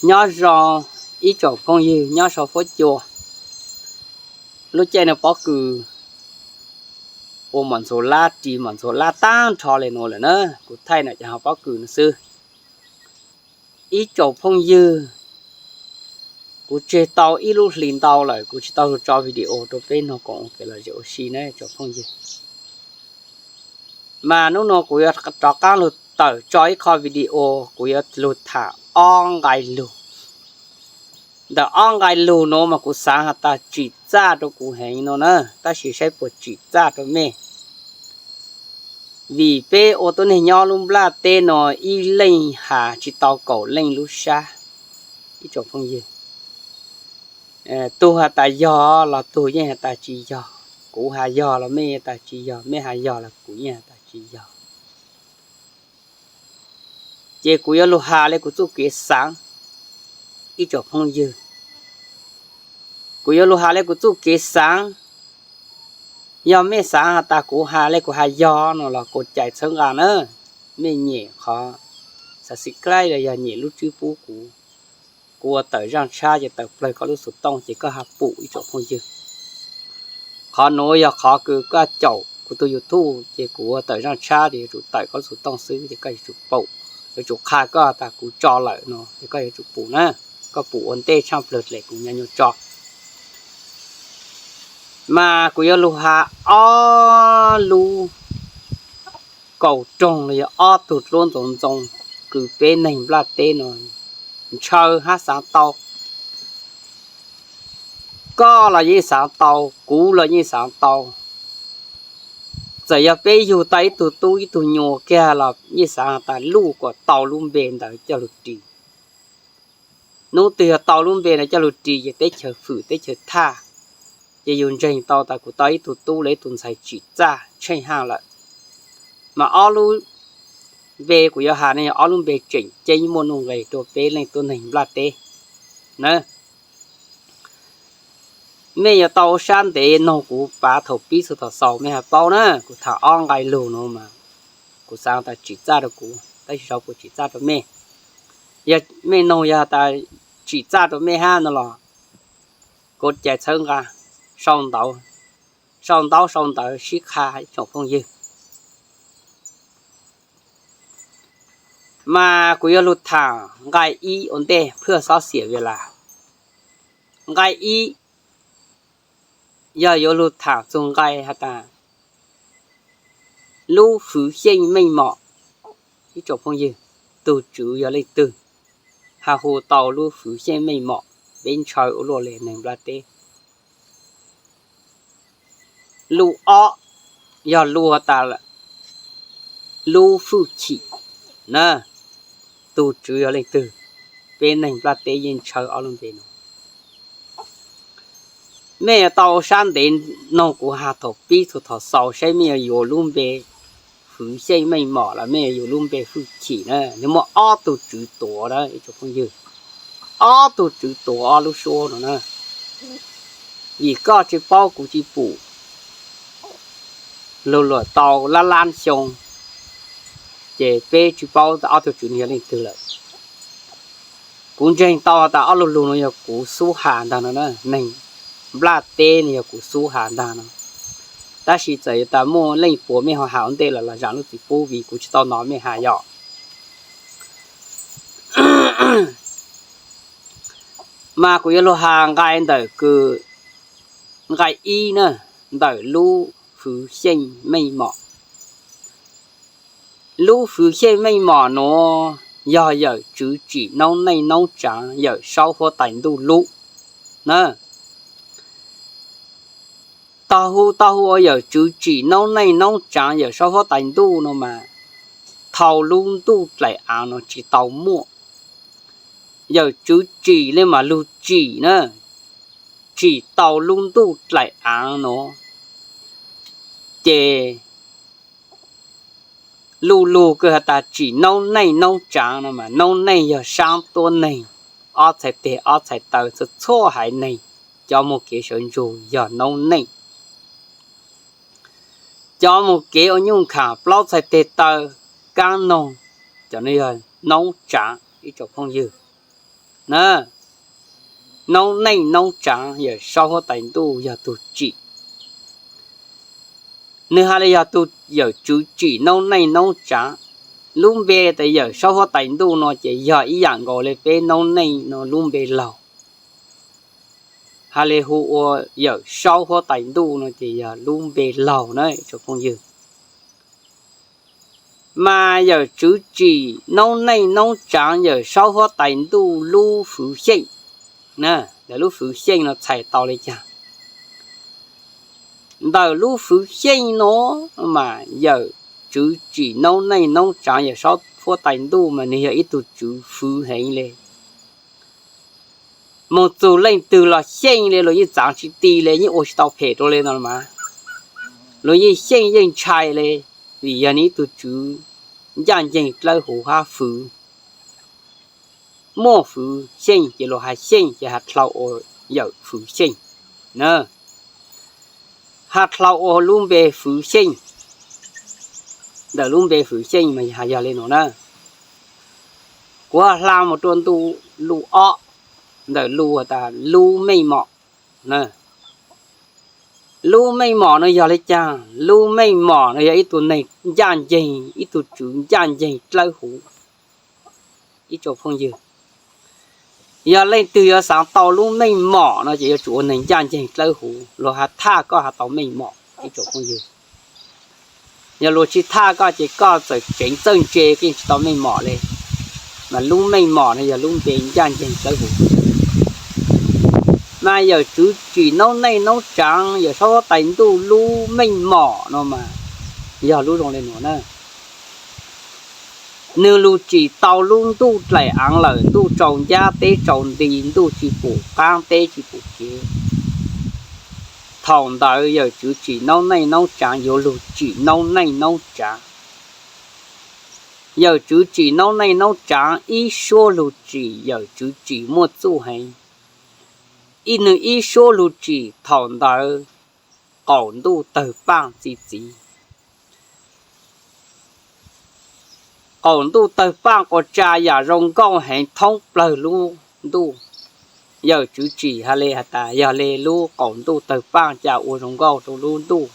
Nyob zoo ib tsoom phooj ywg nyob sau fuab cua. Lub caij no pob kws ua mos ntxhuav lab ris mos ntxhuav lab tag nrho li nuav lawm na, kuv thaij no ces ho pob kws no xwb. Ib tsoom phooj ywg, kuv tseg tau ib lub hlis ntau lawm kuv tsis tau lug tso video rau peb noog koom ua kev lom zem ua si na tsoom phooj ywg. Mas hnub no kuv yuav rov qaab lug tawm tso ib qho video, kuv yuav lug tham ob nqai lug. Ntawm ob nqai lug nuav mas kuv xaav has tas tsim txaj rau kuv heev no na, tab sis saib puas tsim txaj rau mej. Vim peb ua tuab neeg nyob lub nplaj teb no ib leej has tsis tau kaum leej lub sab. Ib tsoom phooj ywg, tug has tas yog los tug yeej has tas tsis yog, kuv has yog los mej yeej tas tsis yog, mej has yog los kuv yeej has tas tsis yog. Ces kuv yuav lug has le kuv txuj kev xaav, ib tsoom phooj ywg. Kuv yuav lug has le kuv txuj kev xaav. Yog mej xaav has tas kuv has le kuv has yog no los kuv cais txhawb nqa na. Mej nyem qhov subscribe los yog nyem lub tswb pub kuv, kuv ua tawm zaaj tshab ces tawm plawg koj lub xuv tooj ces koj has pum ib tsoom phooj ywg. Qhov nuav yog qhov kws koj caum kuv tug YouTube ces kuv ua tawm zaaj tshab ces yuav tsum tawm koj lub xuv tooj xwb ces koj yuav tsum pum, yuav tsum qha koj tas kuv tso lawm no ces koj yuav tsum pum na. Koj pum ua ntej tshaaj plawg dlej kuv nyuam nyuam tso. Mas kuv yuav lug has ob lub kaum roog los yog ob tug dluab ntxoov ntxoo kws peb neeg nplaj teb no ntshaw hab xaav tau. Koj los yeej xaav tau, kuv los yeej xaav tau. Txawm yog peb yug tau ib tug tub ib tug nyuas kiag los yeej xaav tas luj kuas tau lub npe ntawd coj lug ris. Hnub twg yog tau lub npe ntawd coj lug ris ces teb chaws fwm teb chaws thaj, ces yus ntseeg tau tas kuv tau ib tug tub los ib tug ntxhais tsim txaj tsheej haj lawm. Mas ob lub npe kuv yuav has no yog ob lub npe tseem ceeb muaj nuj nqes rau peb leej tuab neeg nplaj teb na. Mej yuav tau ua sab ntev noog kuv pav thaum pib txug thaum xaus mej has paub na, kuv tham ob nqai lug no mas kuv xaav tas tsim txaj rau kuv, tab sis saib puas tsim txaj rau mej. Yog mej noog yog tas tsim txaj rau mej hab no los kuv cais txhawb nqa, sau ntaub sau ntawv sib qha ib tsoom phooj ywg. Mas kuv yuav lug tham nqai ib ua ntej phwj xob xiam vi las. Nqai ib yog yuav lug tham txug nqai has tas lub hwv xyeej meej mom. Ib tsoom phooj ywg, tug tswv yog leej twg, has hu tau lub hwv xyeej meej mom, peb ntshaw ua luaj le neeg nplaj teb. Lub ob yog lub has tas lub hwj chim na, tug tswv yog leej twg, peb neeg nplaj teb yeej ntshaw ob lub npe no. Mej yuav tau sab ntev noog kuv has thaum pib txug thaum xaus saib mej yuav yuav lub npe hwv xyeej meej mom los mej yuav yuav lub npe hwj chim na. Nwg muaj ob tug tswv tuav na ib tsoom phooj ywg, ob tug tswv tuav ob lub suab no na. Vim koj tsis paub kuv tsis pum, lug luam tau lab lab xyoo, ces peb tsis paub ob tug tswv no yog leej twg lawm. Kuv ntseeg tau tas ob lub lug no yog kuv xub has ntag no na, neeg nplaj teb no yog kuv xub has ntag no. Tab sis txawm yuav tas muaj leej puas mej ho has ua ntej lawm los zam lub txim pub vim kuv tsis tau hnov mej has yom. Mas kuv yuav lug has nqai ntawm kws, nqai ib na, ntawm lub hwv xyeej meej mom. Lub hwv xyeej meej mom nuav yog yawm tswv tsim noob neej noob tsaav yawm saub huab tais ntuj lub na. Tog hu tau hu ua yawm tswv tsim noob neej noob tsaav yawm saub huab tais ntuj no mas, thaum lub ntuj dlaim aav no tsis tau muaj. Yawm tswv tsim le mas lug tsim na, tsim tau lub ntuj dlaim aav no, ces luj lug kws has tas tsim noob neej noob tsaav no mas noob neej yog saab tuab neeg, ob txhais teg ob txhais taw txhua txhua haiv neeg, cov moog kev sawv ntsug yog noob neej. Cov moog kev ua nyuj khaam plaub txhais teg taw kaab noog, cov nuav yog noob tsaav ib tsoom phooj ywg. Na, noob neej noob tsaav Yawm Saub Huab Tais Ntuj yog tug tsim. Nwg has le yog tug yawm tswv tsim noob neej noob tsaav. Lub npe tas Yawm Saub Huab Tais Ntuj no ces yog ib yaam nkaus le peb noob neej no lub npe laug. Has le hu ua Yawm Saub Huab Tais Ntuj no ces yog lub npe laug na tsoom phooj ywg. Mas yawm tswv tsim noob neej noob tsaav Yawm Saub Huab Tais Ntuj lub fwv xyeej, ntawm lub fwv xyeej no txhais tau le caag? Ntawm lub fwv xyeej no mas yawm tswv tsim noob neej noob tsaav Yawm Saub Huab Tais Ntuj mas nwg yog ib tug tswv fwv heev le. Moog txug leej twg los xyeej le, luag yeej txaav tsi ti le, yeej ua tsi tau phem rua le no mas. Luag yeej xyeej yeej ntshai le, vim yog nwg ib tug tswv ncaaj nceeg dlawb huv hab fwv. Muaj fwv xyeej ces luag has xyeej ces has dlhau ua yawm fwv xyeej na. Has dlhau ua lub npe fwv xyeej. Ntawm lub npe fwv xyeej mas has yog le nuav na. Kuv hla moog rua ntu lug ob, ntawm lug has tas lub meej mom. Lub meej mom no yog le caag? Lub meej mom no yog ib tug neeg ncaaj nceeg, ib tug tswv ncaaj nceeg dlawb huv. Ib tsoom phooj ywg, yog leej twg yuav xaav tau lub meej mom no ces yuav tsum ua neeg ncaaj nceeg dlawb huv, luag has thaj koj has tau meej mom. Ib tsoom phooj ywg, yog luag tsi thaj koj ces koj txawm tseev txawj ntse koj yeej tsi tau meej mom le. Mas lub meej mom no yog lub npe ncaaj nceeg dlawb huv. Mas yawm tswv tsim noob neej noob tsaav Yawm Saub Huab Tais Ntuj lub meej mom no mas yog lub zoo le nuav na. Nwg lug tsim tau lub ntuj dlaim aav lawm, ntuj tsaus ncab teb tsaus nti, ntuj tsi pum qaab teb tsi pum kev. Thaum ntawd yawm tswv tsim noob neej noob tsaav yuav lug tsim noob neej noob tsaav. Yawm tswv tsim noob neej noob tsaav ib suab lug tsim, yawm tswv tsim muaj txuj heev. Ib nwg ib suab lug tsim thaum ntawd qaum ntuj tawg paaj txi txiv. Qaum ntuj tawg paaj quas tsa yam zoo nkauj heev thoob plawg lub ntuj. Yawm tswv tsim has le has tas yog le lub qaum ntuj tawg paaj ca ua zoo nkauj rua lub ntuj.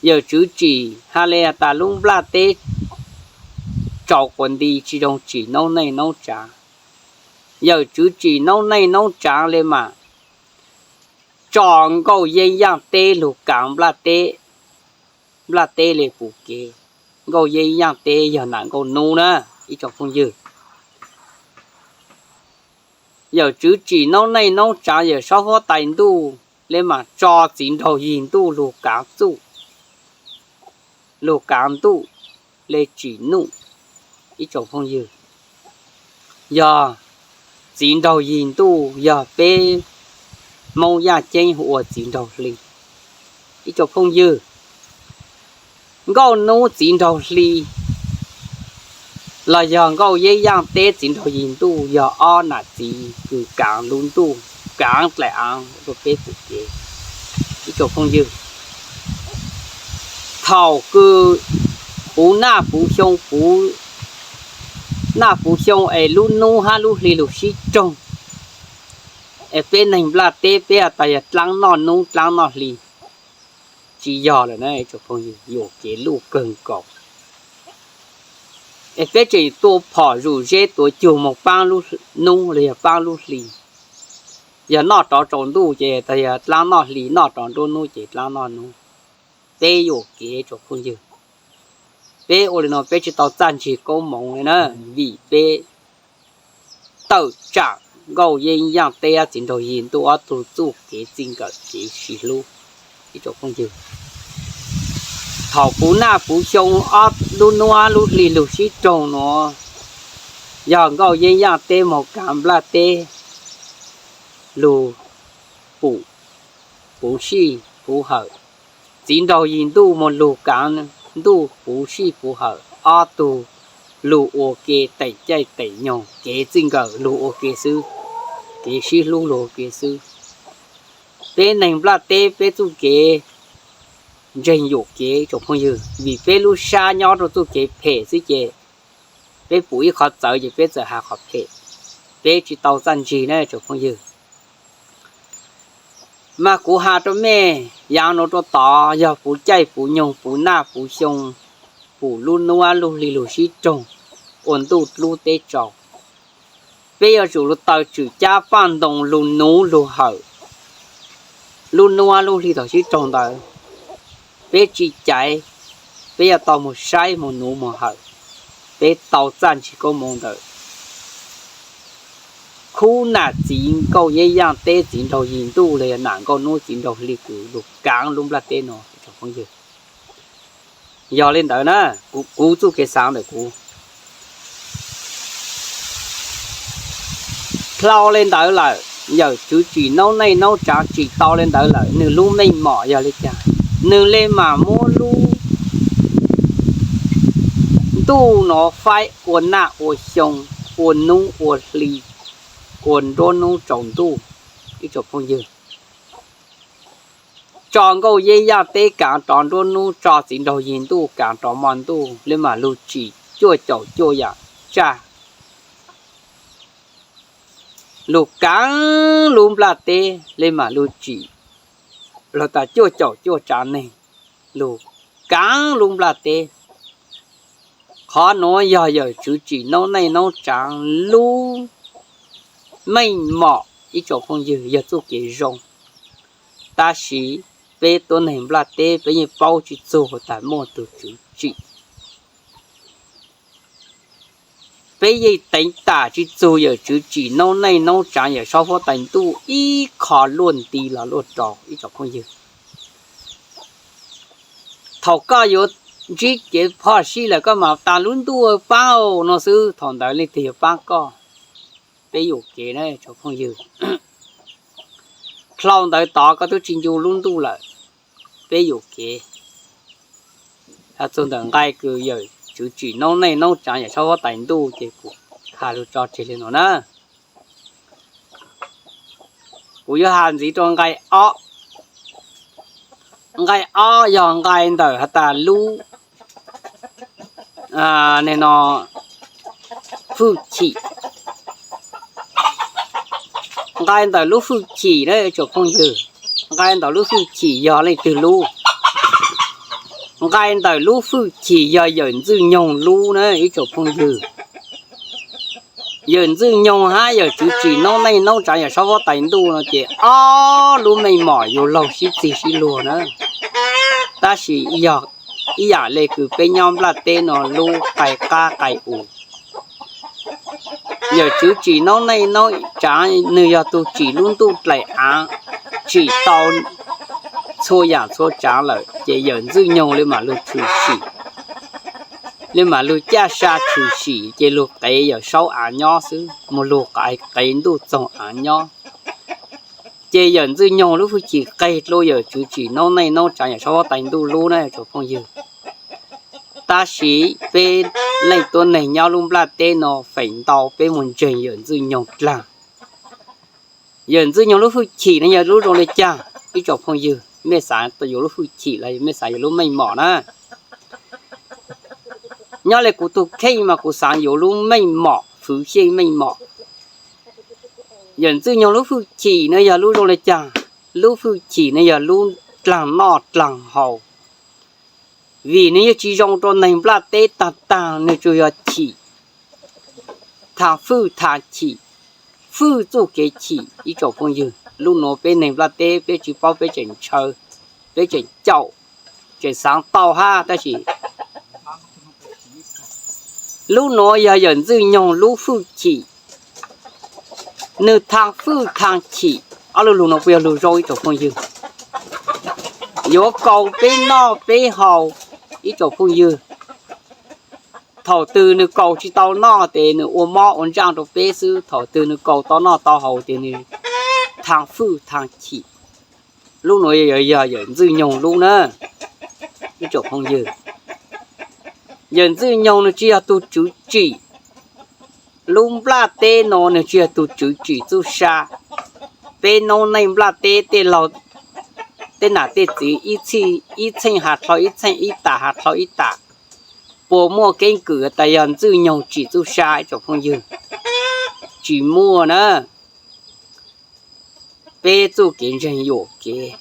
Yawm tswv tsim has le has tas lub nplaj teb tsaus quas nti tsi zoo tsim noob neej noob tsaav. Yawm tswv tsim noob neej noob tsaav le mas tso nkauj yeeb yaaj teb lug kaav nplaj teb, nplaj teb le pum kev. Nkauj yeeb yaaj teb yog nam nkauj nub na, ib tsoom phooj ywg. Yawm tswv tsim noob neej noob tsaav Yawm Saub Huab Tais Ntuj le mas tso txiv nraug yig ntuj lug kaav txuj, lug kaav ntuj le tsim nuj. Ib tsoom phooj ywg, yog txiv nraug yig ntuj yog peb Moob yaj ceeb hu ua txiv nraug hli. Ib tsoom phooj ywg, nkauj nub txiv nraug hli los yog nkauj yeeb yaaj teb txiv nraug yig ntuj yog ob nam txiv kws kaav lub ntuj, kaav dlaim aav rua peb pum kev. Ib tsoom phooj ywg, thaum kws puv naj puv xyoo, puv naj puv xyoo es lub nub hab lub hli lug sib raug, es peb neeg nplaj teb peb has tas yog dlaab noj nub dlaab noj hli, tsis yog lawm na ib tsoom phooj ywg, yuam kev luj kawg nkaus. Es peb tseem tua phom zuj zeb tuav cug moog paab lub nub los yog paab lub hli. Yog noj rov tsaus ntuj ces tas yog dlaab noj hli, noj rov nruab nub ces dlaab noj nub. Peb yuam kev tsoom phooj ywg. Peb ua li no peb tsis tau txaj ntsig koob moov li na, vim peb tawm tsaam nkauj yeeb yaaj teb txiv nraug yig ntuj ob tug txuj kev txij nkawm kev sib hlub. Ib tsoom phooj ywg, thaum puv naj puv xyoo ob lub nub lub hli lug sib raug nuav, yog nkauj yeeb yaaj teb moog kaav nplaj teb lug pum puv sij puv hawm. Txiv nraug yig ntuj moog lug kaav ntuj puv sij puv hawm, ob tug lug ua ke teem caij teem nyoog, kev txij nkawm lug ua ke xwb, kev sib hlub lug ua ke xwb. Peb neeg nplaj teb peb txuj kev ntseeg yuam kev tsoom phooj ywg, vim peb lub sab nyob rua txuj kev phem xwb ces peb pum ib qhov txawv ces peb txawm has qhov phem. peb tsis tau txaj ntsig na tsoom phooj ywg. Mas kuv has rau mej yav nuav rua tod yog puv caij puv nyoog puv naj puv xyoo, puv lub nub lub hli lug sib raug ua ntuj lub teb tsaus. Peb yuav tsum lug taws tswm cab paj ntoos lug nuv lug hawm lub nub lub hli thaum sib raug ntawd. Peb tsis caiv, peb yuav tau moog saib moog nuv moog hawm, peb tau txaj ntsig koob moov ntawm khub nam txiv nkauj yeb yaaj teb txiv nraug yig ntuj los yog nam nkauj nub txiv nraug hli kws lug kaav lub nplaj teb no tsoom phooj ywg. Yog le ntawd na, kuv txuj kev xaav ntawm kuv dlhau le ntawd lawm, yawm tswv tsim noob neej noob tsaav tsim tau le ntawd lawm, nwg lub meej mom yog le caag, nwg le maam muab lub ntuj nuav faib ua naj ua xyoo, ua nub ua hli, ua nruab nub tsaus ntuj. Ib tsoom phooj ywg, tso nkauj yeb yaaj teb kaav rov nruab nub, tso txiv nraug yig ntuj kaav rov mo ntuj, le maam lug tsim cuaj caum cuaj yaam tsaj, lug kaav lub nplaj teb, le maam lug tsim lug tas cuaj caum cuaj tsaav neeg lug kaav lub nplaj teb. Qhov nuav yog yawm tswv tsim noob neej noob tsaav lub meej mom, ib tsoom phooj ywg, yog txuj kev zoo. Tab sis peb tuab neeg nplaj teb peb yeej paub tsis txug tas muaj tug tswv tsim. Peb yeej teev tam tsis txug yawm tswv tsim noob neej noob tsaav yawm saub huab tais ntuj ib qho luaj nti los luaj rau, ib tsoom phooj ywg. Thaum koj yuav ntsib kev phoj sij lawm koj maam tas lub ntuj paab no xwb, thaum ntawd leej twg yuav paab koj? Peb yuam kev na tsoom phooj ywg. Dlhau ntawd tod koj twb tsis ncu lub ntuj lawm, peb yuam kev. Txug ntawm nqai kws yawm tswv tsim noob neej noob tsaav yawm saub huab tais ntuj ces kuv has lug tso tseg le nuav na. Kuv yuav has ntxiv rua nqai ob. Nqai ob yog nqai ntawm has tas lub, no, fwj chim. Nqai ntawm lub fwj chim na tsoom phooj ywg, nqai ntawm lub fwj chim yog leej twg lub? Nqai ntawm lub fwj chim yog yawm Ntxwj Nyoog lub na ib tsoom phooj ywg. Yawm Ntxwj Nyoog hab yawm tswv tsim noob neej noob tsaav yawm saub huab tais ntuj no ces ob lub meej mom yuav laug sib txig sib luag na. Tab sis yog ib yaam le kws peb nyob nplaj teb no lub qai qab qai us. Yawm tswv tsim noob neej noob tsaav nwg yog tug tsim lub ntuj dlaim aav, tsim tau txhua yaam txhua tsaav lawm ces yawm Ntxwj Nyoog le maam lug tshwm sim, le maam lug caj sa tshwm sim ces lug qev yawm saub aav nyob xwb, moog lug qev ntuj txoog aav nyob. Ces yawm Ntxwj Nyoog lub fwj chim qeg dlua yawm tswv tsim noob neej noob tsaav yawm saub huab tais ntuj lub na tsoom phooj ywg. Tab sis peb leej tuab neeg nyob lub nplaj teb no feem ntau peb moog ntseeg yawm Ntxwj Nyoog dlaag. Yawm Ntxwj Nyoog lub fwj chim no yog lub zoo le caag ib tsoom phooj ywg? Mej xaav yuav lub fwj chim los mej xaav yuav lub meej mom na? Nyob le kuv tug kheej mas kuv xaav yuav lub meej mom, fwv xyeej meej mom. Yawm Ntxwj Nyoog lub fwj chim no yog lub zoo le caag? Lub fwj chim no yog lub dlaag noj dlaag haus, vim nwg yeej tsis zoo rua neeg nplaj teb taag taag, nwg tsuas yog chim, thaag fwj thaag chim, fwj txuj kev chim ib tsoom phooj ywg. Lub nuav peb neeg nplaj teb peb tsis paub, peb tseem ntshaw, peb tseem caum, tseem xaav tau hab, tab sis lub nuav yog yawm Ntxwj Nyoog lub fwj chim, nwg thaag fwj thaag chim. Ob lub lug nuav puas yog lug zoo ib tsoom phooj ywg? Yuav kaus peb noj peb haus ib tsoom phooj ywg. Thaum twg nwg kaus tsis tau noj tes nwg ua mob ua ntsaaj rua peb xwb, thaum twg nwg kaus tau noj tau haus tes nwg thaag fwj thaag chim. Lub nuav yog yawm Ntxwj Nyoog lub na ib tsoom phooj ywg. Yawm Ntxwj Nyoog nwg tsis yog tug tswv tsim lub nplaj teb no, nwg tsis yog tug tswv tsim txuj sa. Peb noob neej nplaj teb tej laug, tej nam tej txiv ib txheej has dlhau ib txheej, ib tam has dlhau ib tam, puas muaj keeb kwm tas yog Ntxwj Nyoog tsim txuj sa ib tsoom phooj ywg? tsis muaj na. Peb txuj kev ntseeg yuam kev,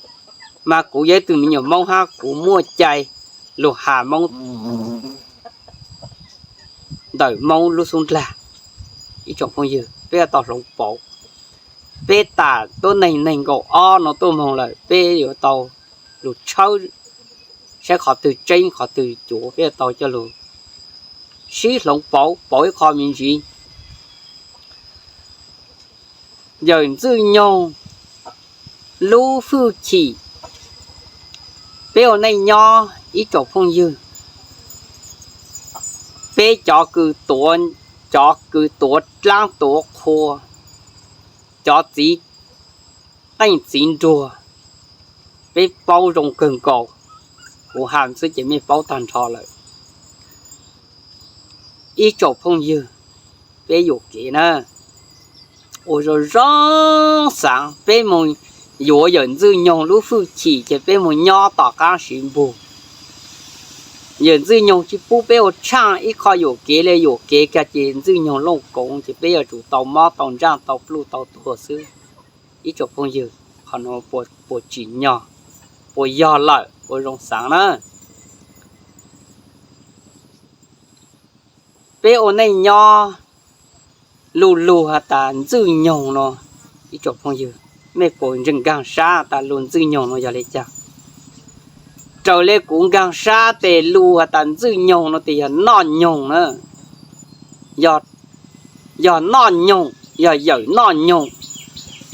mas kuv yog ib tug me nyuam Hmoob hab kuv muaj cai lug has Hmoob ntawm Hmoob lub xub ndlag. Ib tsoom phooj ywg, peb yuav tau hloov pauv. Peb tas tuab neeg nees nkaum ob no tuaj moog lawm, peb yuav tau lug tshawb saib qhov twg tseeb qhov twg cuav, peb yuav tau coj lug sib hloov pauv, pauv ib qho me ntsis. Yawm Ntxwj Nyoog lub hwj chim, peb ua neej nyob ib tsoom phooj ywg, peb cov kws tuav, cov kws tuav dlaab tuav qhua, cov txiv qeej txiv nruas, peb paub zoo kawg nkaus. Kuv has xwb ces mej paub tag nrho lawm. Ib tsoom phooj ywg, peb yuam kev na, ua zoo zoo xaav, peb moog yuav Yawm Ntxwj Nyoog lub hwj chim ces peb moog nyob tom qaab siv npug. Yawm Ntxwj Nyoog tsis pub peb ua tshaaj ib qho yuam kev le, yuam kev kag ces Ntxwj Nyoog looj koov ces peb yuav tsum tau mob tau ntsaaj tau pluj tau tuag xwb. Ib tsoom phooj ywg, qhov nuav puas tsim nyog, puas yog lawm, ua zoo xaav na. Peb ua neej nyob lug lug has tas Ntxwj Nyoog no, ib tsoom phooj ywg, mej puas ntseeg nkaag sab tas lug Ntxwj Nyoog no yog le caag? Raws le kuv nkaag sab tes lug has tas Ntxwj Nyoog no tes yog noj nyoog na. Yog noj nyoog, yog yawm noj nyoog.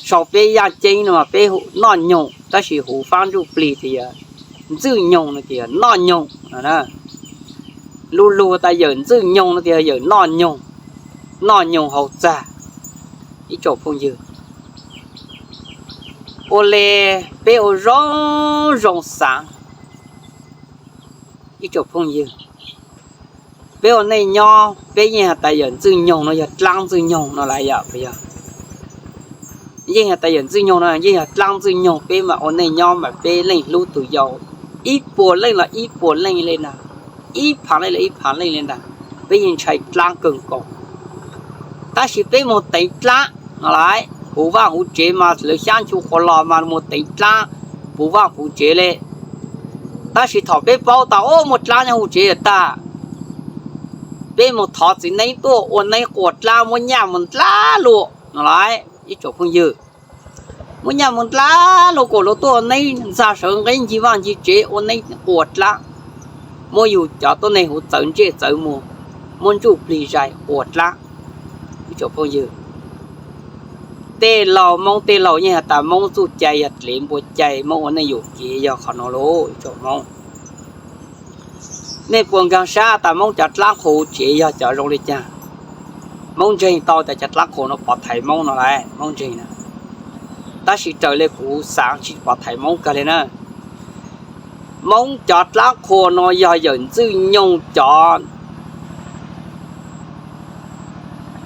Sau peb yaaj ceeb no mas peb noj nyoog, tab sis huv faab ntsuj plig tes yog Ntxwj Nyoog no tes yog noj nyoog. Lug lug tas yawm Ntxwj Nyoog no tes yog yawm noj nyoog, noj nyoog haus txag. Ib tsoom phooj ywg, ua le peb ua zoo zoo xaav. Ib tsoom phooj ywg, peb ua neej nyob peb yeej has tas yawm Ntxwj Nyoog no yog dlaab Ntxwj Nyoog no lawm yom, puas yog? Yeej has tas yawm Ntxwj Nyoog no yeej yog dlaab Ntxwj Nyoog, peb mas ua neej nyob mas peb leej hlub tug yau ib puas leej los ib puas leej le ntag, ib phaav leej los ib phaav leej le ntag, peb yeej ntshai dlaab kawg nkaus. Tab sis peb moog teev dlaab no lawm, huv vaaj huv tsev mas lawv xyaab ncu quas los mas moog teev dlaab puv vaaj puv tsev le. Tab sis thaum peb paub tas muaj dlaab nyob huv tsev tag, peb moog thov txiv neeb tuaj ua neeb quas dlaab muab nyaj moog ndlab luas no lawm ib tsoom phooj ywg. Muab nyaj moog ndlab luas kuas luas tuaj ua neeb ntxag sawv nqeb ncig vaaj ncig tsev ua neeb quas dlaab, muab yug cov tuab neeg huv txawv ntsej txawv muag, muab ntsuj plig zais quas dlaab. Ib tsoom phooj ywg, tej laug Moob tej laug yeej has tas Moob txuj cai yog dlev npua cai, Moob ua neej yuam kev yog qhov no lauj ib tsoom Moob. Nej puas nkaag sab tas Moob cov dlaab qhuas tsev yog cov zoo le caag? Moob ntseeg tau tas cov dlaab qhuas no pov thaiv Moob no lawm, Moob ntseeg na. Tab sis raws le kuv xaav tsis pov thaiv Moob kawg le na. Moob cov dlaab qhuas no yog yawm Ntxwj Nyoog cov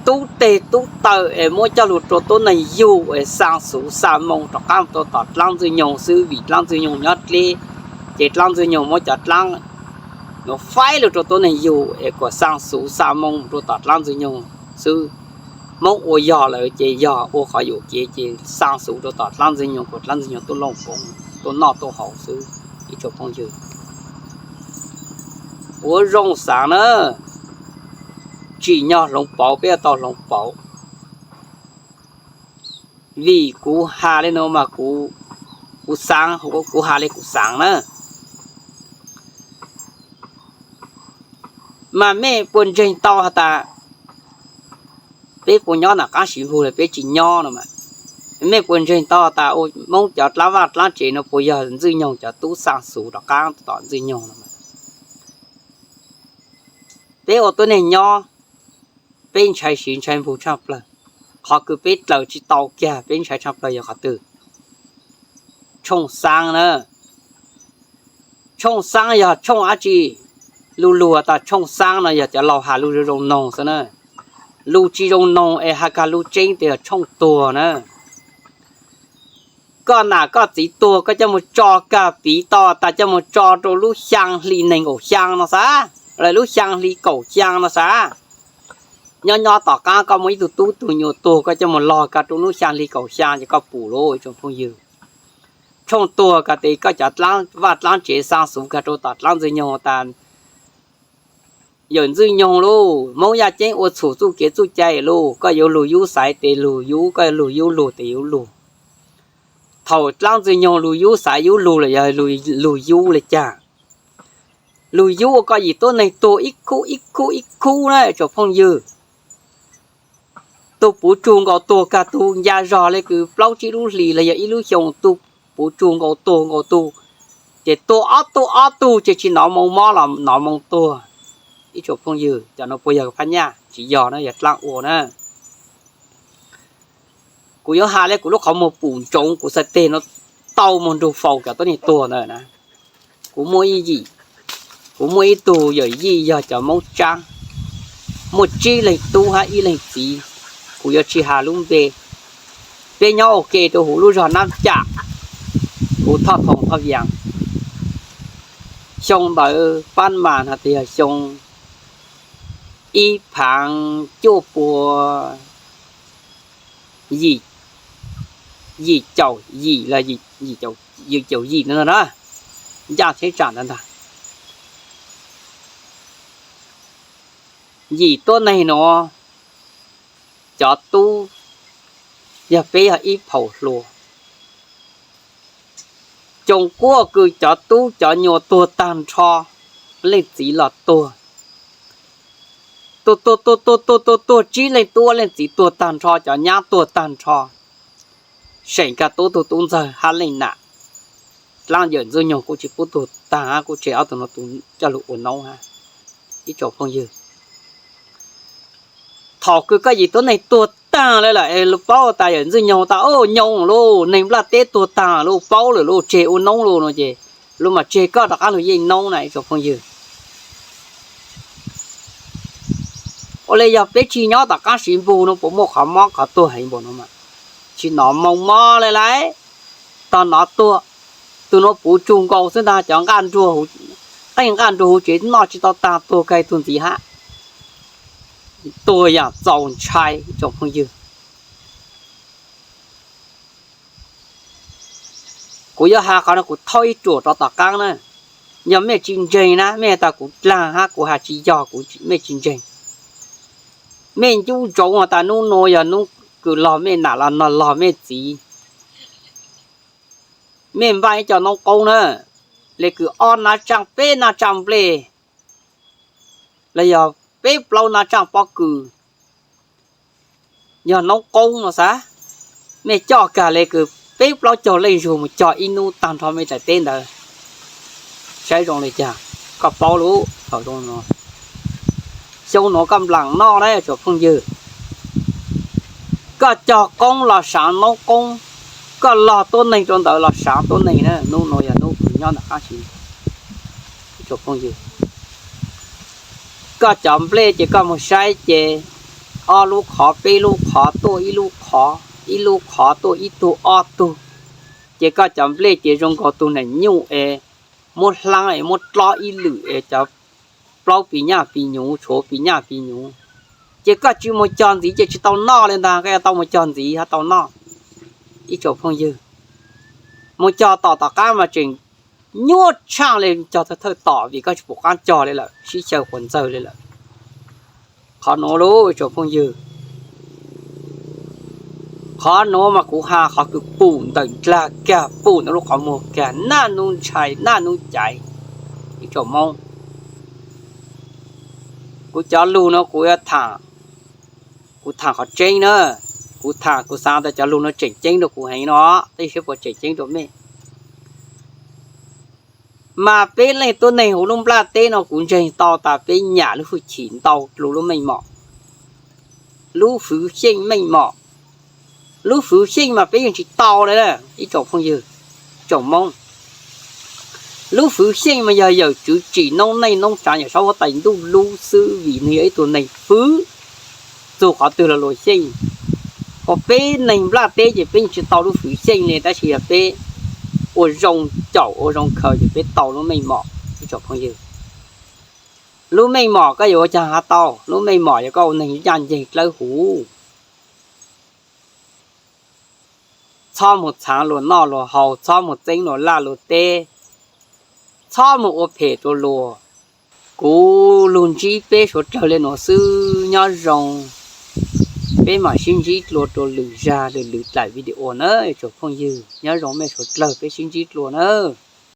tub teg tub taw es muab coj lug rua tuab neeg yug es xaa xuv xaa moo rov qaab rua tom dlaab Ntxwj Nyoog xwb, vim dlaab Ntxwj Nyoog nyob dleb, ces dlaab Ntxwj Nyoog muab cov dlaab nuav faib lug rua tuab neeg yug es kuas xaa xuv xaa moo rua tom dlaab Ntxwj Nyoog xwb. Moob ua yog lawm ces yog ua qhov yuam kev ces xaa xuv rua tom dlaab Ntxwj Nyoog kuas dlaab Ntxwj Nyoog tuaj looj koov tuaj noj tuaj haus xwb. Ib tsoom phooj ywg, ua zoo xaav na, tsim nyog hloov pauv, peb yuav tau hloov pauv. Vim kuv has le nuav mas kuv, kuv xaav, kuv has le kuv xaav na. Mas mej puas ntseeg tau has tas peb puas nyob nram qaab siv npug le peb tsis nyob no mas? Mej puas ntseeg tau has tas Moob cov dlaab vaj dlaab tsev no puas yog Ntxwj Nyoog cov tub xaa xuv rov qaab tom Ntxwj Nyoog no mas? Peb ua tuab neeg nyob, peb ntshai siv ntshai npug tshaaj plawg. Qhov kws peb dlaws tsis tau kiag peb ntshai tshaaj plawg yog qhov twg? Tshooj xaab na. Tshooj xaab yog tshooj dab tsi? Lug lug tas tshooj xaab no yog cov laug has lug zoo zoo noog xwb na. Lug tsis zoo noog es has kag lug tseeb tes yog tshooj tuag na. Koj nam koj txiv tuag koj coj moog tso kag piv tau tas coj moog tso rua lub xyaa hli neeg nkaum xyaa no xav, lawm lub xyaa hli kaum xyaa no xav. Nyob nyob tom qab koj muaj ib tug tub tug nyuam tuag koj coj mus log kag rau hnub xya hli kaum xya ces koj pum lauj ib tsoom phooj ywg. Tshooj tuag kag tes koj cov vaj dlaab tsev xaa xuv kag rau tom dlaab Ntxwg Nyoog tas, yawm Ntxwg Nyoog lauj, Hmoob yaj ceeb ua txhum txuj kev txuj cai lauj, koj yuav lug yub xaiv tes lug yub, koj yuav lug yub lug tes yuav lug. Thaum dlaab Ntxwg Nyoog lug yub xaiv yub lug los yog lug yub le caag? Lug yub ua koj yim tuab neeg tuag ib khub ib khub ib khub na tsoom phooj ywg. Tug puv tsug nkaus tuag kag tug nca zog le kws plaub tsib lub hlis los yog ib lub xyoo, tug puv tsug nkaus tuag nkaus tug, ces tuag ob tug ob tug ces tsis nov moo mob los nov moo tuag. Ib tsoom phooj ywg, cov nuav puas yog phab nyaj? Tsis yog na, yog dlaab ua na. Kuv yuav has le kuv lub qhov muag pum ntsoov kuv xav teg nuav tau moog nrug faus cov tuab neeg tuag ntawd na. Kuv muaj ib yim, kuv muaj ib tug yawm yij yog cov Moob Tsaab, muaj tsib leeg tub hab ib leeg txiv, kuv yuav tsis has lub npe. Peb nyob ua ke rau huv lub zog Nab Cam, huv Thoj Thoo Thoj Vias. Xyoo ntawd pab mas no tas yog xyoo ib phaav cuaj pua yim, yim caum yim los yim caum yim no na, ncaj tsheb tsam ntawd ntag. Yim tuab neeg nuav, cov tub yog peb yog ib phaum hluas. Coom kuaj kws cov tub cov nyuas tuag tag nrho, leej txiv los tuag. Tuag tuag tuag tuag tuag tuag tuag, tsib leeg tub leej txiv tuag tag nrho, cov nyab tuag tag nrho. Seem kag tub tug tub ntxawg hab leej nam. Dlaab yawm Ntxwg Nyoog kuj tsis pub tuag tag hab, kuj tseg ob tug nuav tus coj lug ua noob hab. Ib tsoom phooj ywg, thaum kws koj yim tuab neeg tuag tag le lawm es lug paub tas yawm Ntxwg Nyoog tas, o, nyoo lauj, neeg nplaj teb tuag tag lauj, paub lawm lauj, tseg ua noob lauj no ces lug mam tseg koj rov qab lug yeej noob na ib tsoom phooj ywg. Ua le yog peb tsi nyob tom qaab siv npug no puas muaj qhov mob qhov tuag heev npaum no mas? Tsis nov moo mob le lauj, tog nov tuag. Tug nuav puv tsug nkaus xwb ntag, cov nqaj nruag, qeej nqaj nruag huv tsev noj tsis tau tag, tuag kag tug ntxiv hab. Tuag yaam txaus ntshai ib tsoom phooj ywg. Kuv yuav has qhov no kuv thaub ib ruam rov tom qaab na. Yog mej tsis ntseeg na, mej has tas kuv dlaag hab kuv has tsis yog, kuv, mej tsis ntseeg. Mej ncu ntsoov has tas nub nuav yog nub kws log mej nam los log mej txiv. Mej npaj ib co noob qoob na, le kws ob nab tsaaj peb nab tsaaj nplej, los yog peb plaub nab tsaaj pob kws, yog noob qoob no xav, mej coj kag le kws peb plaub caug leej zug mus cog ib nub tag nrho mej daim teb ntawd. Saib zoo le caag, koj paub lub thaum zoo no, xyoo nuav koj nplaam noj na tsoom phooj ywg. Koj cog qoob los saav noob qoob, koj log tuab neeg rau ntawd los saav tuab neeg na, nub nuav yog nub kws nyob ntawm qaab siv. Tsoom phooj ywg, koj cov nplej ces koj mus saib ces ob lub qhov peb lub qhov tuaj ib lub qhov, ib lub qhov tuaj ib tug ob tug, ces koj cov nplej ces zoo nkaus tug neem nyuj es muab hlaab es muab dlob ib lwm es cov plaub pis nyaj pis nyuv, tshuav pis nyaj pis nyuv, ces koj tsis mus cog ntxiv ces tsis tau noj le ntag, koj yuav tau mus cog ntxiv hab tau noj. Ib tsoom phooj ywg, mus cog tom tom qab mas tseem nyuaj tshaaj le cog thawj thawj tom vim koj tsis pum qaab cog le lawm, sib xyaw quas ntxawg le lawm. Qhov nuav lauj ib tsoom phooj ywg, qhov nuav mas kuv has qhov kws pum ntawm dlag kag, pum ntawm lub qhov muag kag, naj nub ntshai naj nub caiv. Ib tsoom Moob, kuv cov lug nuav kuv yuav tham, kuv tham qhov tseeb na, kuv tham kuv xaav tas cov lug nuav tseem ceeb rau kuv heev no, teb saib puas tseem ceeb rau mej. Mas peb leej tuab neeg huv lub nplaj teb no kuv ntseeg tau tas peb nyam lub hwj chim ntau lug lub meej mom, lub fwv xyeej meej mom. Lub fwv xyeej mas peb yeej tsis tau le ib tsoom phooj ywg, tsoom Moob. Lub fwv xyeej mas yog yawm tswv tsim noob neej noob tsaav yawm saub huab tais ntuj lub xwb vim nwg yog ib tug neeg fwv txug qhov twg los luas xyeej. Ua peb neeg nplaj teb ces peb yeej tsis tau lub fwv xyeej le, tab sis yog peb ua zoo caum ua zoo khaws ces peb tau lub meej mom ib tsoom phooj ywg. Lub meej mom koj yuav ua caag has tau, lub meej mom yog koj ua neeg ncaj nceeg dlawb huv. Txhob mus txhaav luag noj luag haus, txhob mus txeeb luag laj luag teb, txhob mus ua phem rua luag. Kuv lug ntsib peb suav dlawg le nuav xwb, nyob zoo, peb mam sib ntsib dlua rua lwm zag lwm lwm dlaim video na tsoom phooj ywg, nyob zoo mej suav dlawg, peb sib ntsib dlua nawb.